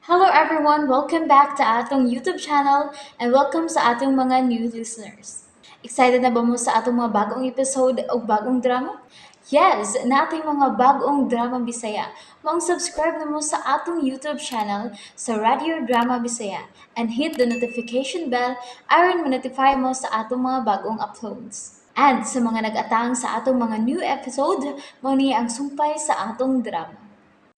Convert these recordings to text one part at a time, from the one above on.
Hello everyone! Welcome back to atong YouTube channel and welcome sa atong mga new listeners. Excited na ba mo sa atong mga bagong episode o bagong drama? Yes! Nating mga bagong drama Bisaya. Maong subscribe na mo sa atong YouTube channel sa Radio Drama Bisaya and hit the notification bell aron ma-notify mo sa atong mga bagong uploads. And sa mga nag-atang sa atong mga new episode, mao ni ang sumpay sa atong drama.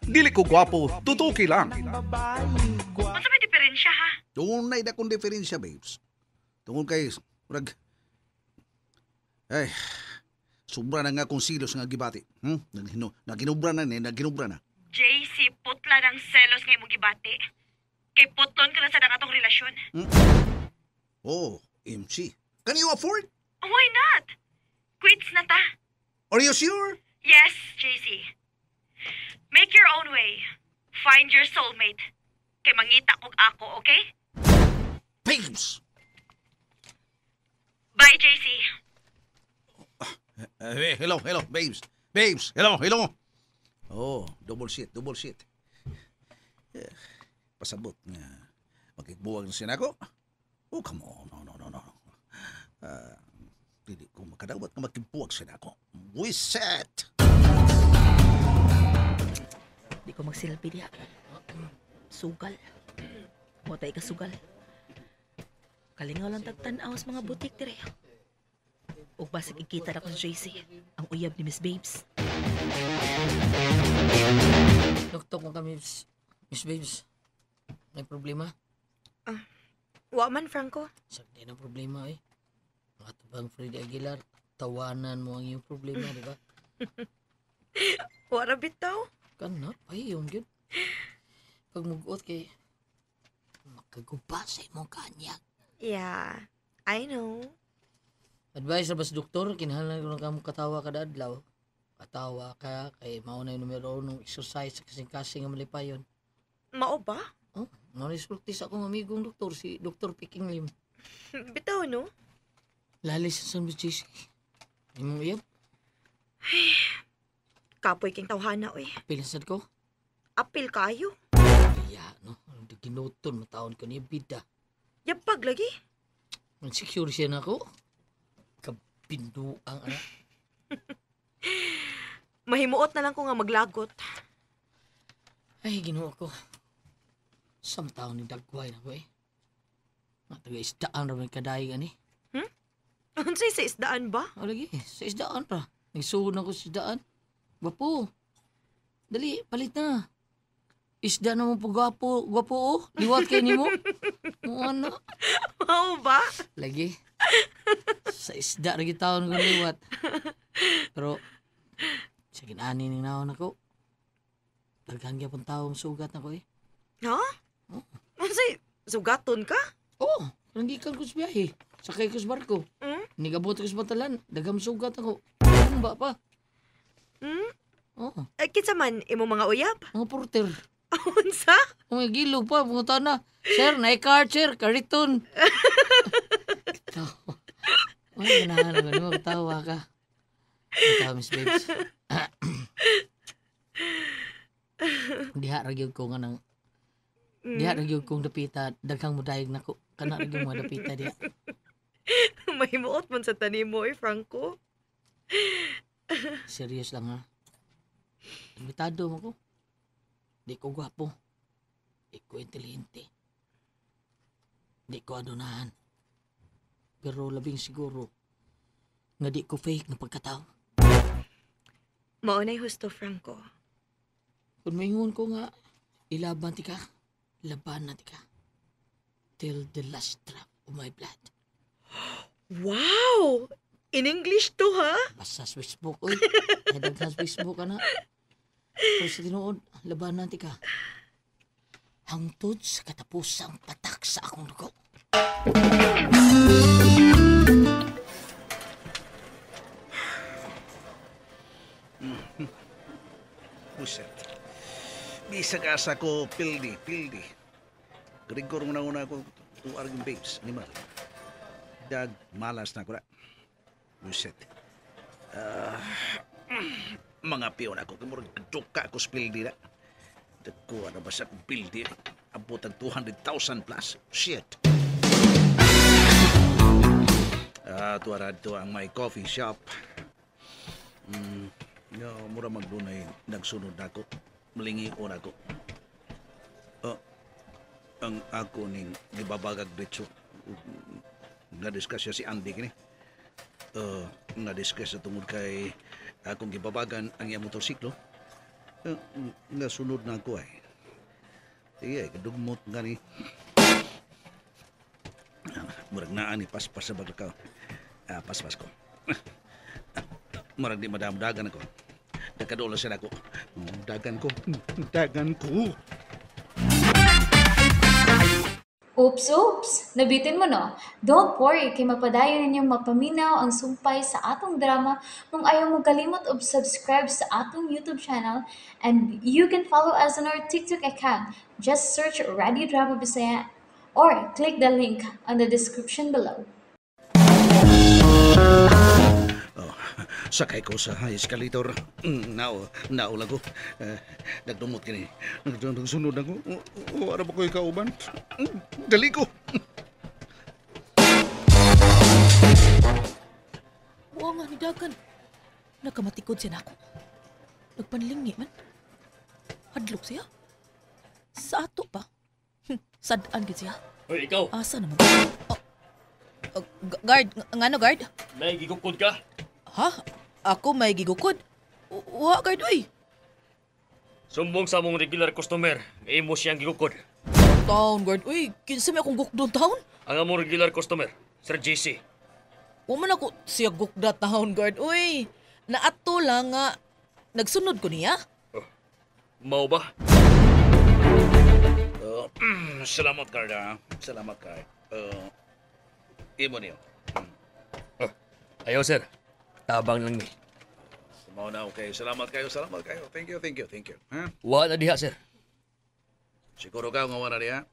Dili ko gwapo, tutuki lang. Unsa may diferensya ha? Dunay na kong diferensya, babes. Tungod kay, murag, ay, sobra na nga kong silos nga gibati. Naginubra na ni, naginubra na. JC, putla ng selos nga imong gibati. Kay putlon ka na sa atong relasyon. Oh, MC. Can you afford? Why not? Quits na ta. Are you sure? Yes, JC. Make your own way. Find your soulmate. Kay mangita kog ako, okay? Babes! Bye, JC. Eh, hello, hello, babes. Babes, hello, hello. Oh, double shit, double shit. Eh, pasabot nga. Makigbuwag na siya nako. Oh, come on. No, no, no, no. Dili ko makadawat nga makigbuwag siya nako. We set! Di ko magsilbi diha. Sugal. Motay ka sugal. Kalingaw lang tagtan-aw sa mga butik dire. Ug basig ikita na ko si JC, ang uyab ni Miss Babes. Doktor ko kami, Miss Babes. May problema? Wa man, Franco. Sakti na problema eh. Mga tubang Freddy Aguilar, tawanan mo ang iyong problema, di ba? Wa ra bitaw. Kana, ay, yun yun. Pag mugot kay, makaguba sa imong kanyag. Yeah, I know. Advice ra ba sa doktor, kinahanglan ko na kamo katawa kada adlaw. Katawa ka, kay mao na yung numero unong exercise sa kasing-kasing nga malipayon. Mao ba? Oh, mao na sulti sa akong amigong doktor, si Dr. Piking Lim. Bitaw, no? Lalis sa San JC. Imong iyab, Kapoy king tawhana, oy. pilasad ko. Apil kayo. Kaya, no? Ginuton, mataon ko niya bida. Yapag lagi. Insecure siya na ako. Kabinduang anak. Mahimuot na lang ko nga maglagot. Ay, Ginoo ko. Sa taon ni Dagway na ko eh. Mga taga-isdaan ra may kadayeg ani. Unsay sa isdaan ba? O lagi, sa isdaan ra. Nagsuhod na ko sa isdaan. Gwapo. Dali, palit na. Isda na mo po gwapo. Gwapo oh. Liwat kay nimo. Mo na. Mao ba? Lagi. Sa isda ra gitawon ko liwat. Pero sa ginani ning naon ako. Daghan gyapon tawong sugat nako eh. Ha? Unsay sugaton ka? Oh, nanggikan ko sa biyahe. Sakay ko sa barko. Hmm? Nigabot ko sa batalan. Daghang sugat ako. Tumba pa. Hmm? Oh, Eh, kinsa man imo mga uyab? mga porter. Unsa? Mga gilo pa, mga na. Sir, na card, sir. Kariton. Tawa. Ay, ganahan ako. Di mo tawa ka. Tawa, Miss Babes. Diha ra gyud ko nga nang diha ra gyud kong dapita daghang modayeg nako kana ra gyud mga dapita diha. Mahimuot man sa tanimo eh, Franco. Serious lang ha. Imbitado mo ko. Di ko gwapo. Di ko intelihente. Di ko adunahan. Pero labing siguro nga di ko fake na pagkatao. Mao na'y husto, Franco. Kung maingon ko nga ilaban ti ka, laban na ti ka. Till the last drop of my blood. Wow! In English to, ha? Basta sa Facebook, oy. Kaya daghan sa Facebook ka na. Pero sa tinuod, labanan ti ka. Hangtod sa katapusang patak sa akong dugo. Buset. Bisag asa ko, pildi, pildi. Rigor mo na una ko, tuar yung babes, animal. Dag, malas na ko na. Buset. Ah, mga piyon ako, kamurag duka ako sa pildi na. Dagkuha na ba sa akong pildi? Abot ang 200,000 plus. Shit. Tuwa to ang my coffee shop. No, mura magdunay nagsunod nako. Malingi ko nako. Ang ako ning gibabagag diretso. Na-discuss siya si Andy kini. Na-discuss siya tungod kay akong gibabagan ang iyang motorsiklo. Nasunod na ako ay. Iya, kadugmot nga ni. Murag naa ni paspas sa baglakaw. Paspas ko. Murag di madamdagan ako. Nagkadulo sila ako. Dagan ko. Dagan ko. Oops, oops! Nabitin mo no? Don't worry, kay mapadayon ninyong mapaminaw ang sumpay sa atong drama kung ayaw mo kalimot og subscribe sa atong YouTube channel, and you can follow us on our TikTok account. Just search Radio Drama Bisaya or click the link on the description below. Oh, sakay ko sa escalator. Nao lang ko. Nagdumot kini. Nagsunod ako. Oh, ara ba ko ikauban? Dali ko. Wa nga ni dagan. Nakamatikod siya nako. Nagpanlingi man. Hadlok siya. Sa ato pa. Sad-an gid siya. Hoy, ikaw! Asa naman? Oh, oh, guard, ngano guard? May gigukod ka? Ha? Ako may gigukod? Wa guard oy. Sumbong sa mong regular customer, imo siyang gigukod. Town guard oy, kinsa may akong gukdon town? Ang among regular customer, Sir JC. Wa man ako siya gukda town guard oy. Naato lang nga nagsunod ko niya. Oh, mao ba? Salamat, guard, ha. Salamat, guard. Imo niyo. Oh, ayaw, sir. Tabang lang ni. Mao na, okay. Salamat kayo, salamat kayo. Thank you, thank you, thank you. Ha? Wa na diha, sir. Siguro ka nga wa na diha?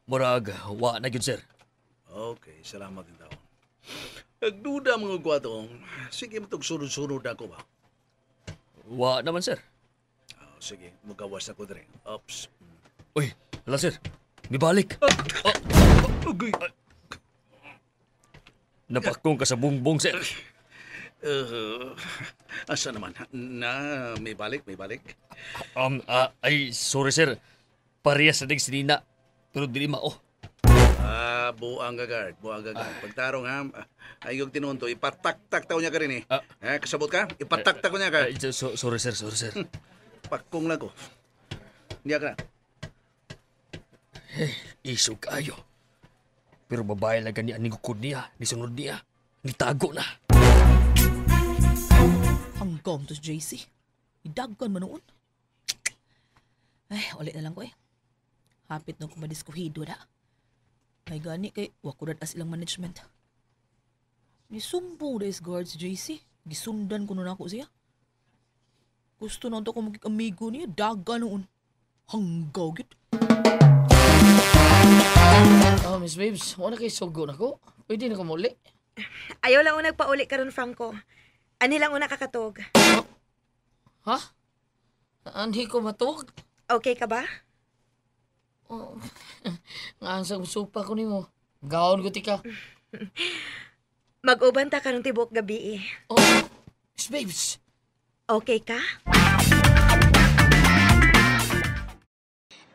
Murag, wa na gyud, sir. Okay, salamat din daw. Nagduda mga gwadong. Sige, matug sunod-sunod ako ba? Wa naman, sir. Oh, sige, magawas ako dire. Oops. Uy, hala, sir. Mibalik. Oh, okay. Napakong ka sa bungbong, sir. Asa naman? Na, may balik, may balik. Ay, sorry, sir. Parehas na ding sinina. Pero dili mao. Buang ka, guard. Buang ka, guard. Pagtarong, ha? Ay, yung tinunto, ipataktak tao niya ka rin, eh. Kasabot ka? Ipataktak ko niya ka. Ay, sorry, sir. Sorry, sir. Pakong lang ko. Niya ka na. Isog kayo. Pero babae lang gani aning gukod niya, ni sunod niya, ni tago na. Hanggang to si JC. Idagkan man noon. Ay, ulit na lang ko eh. Hapit nung kumadiskuhido na. May gani kay wakurad as ilang management. Nisumbong na is guard si JC. Gisundan ko nun ako siya. Gusto na ko maging amigo niya. Daga noon. Hanggaw git. Oh, Miss Babes, wala kay sugo na ko. Pwede na ko muli. Ayaw lang unag pauli karon, Franco. Ani lang una kakatog. Oh. Ha? Anhi ko matuog? Okay ka ba? Oh. Nga sa supa ko nimo. Gaon ko tika. Mag-uban ta karong tibuok gabi eh. Oh, Miss Babes. Okay ka?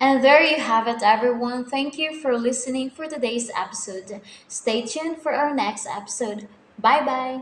And there you have it, everyone. Thank you for listening for today's episode. Stay tuned for our next episode. Bye-bye!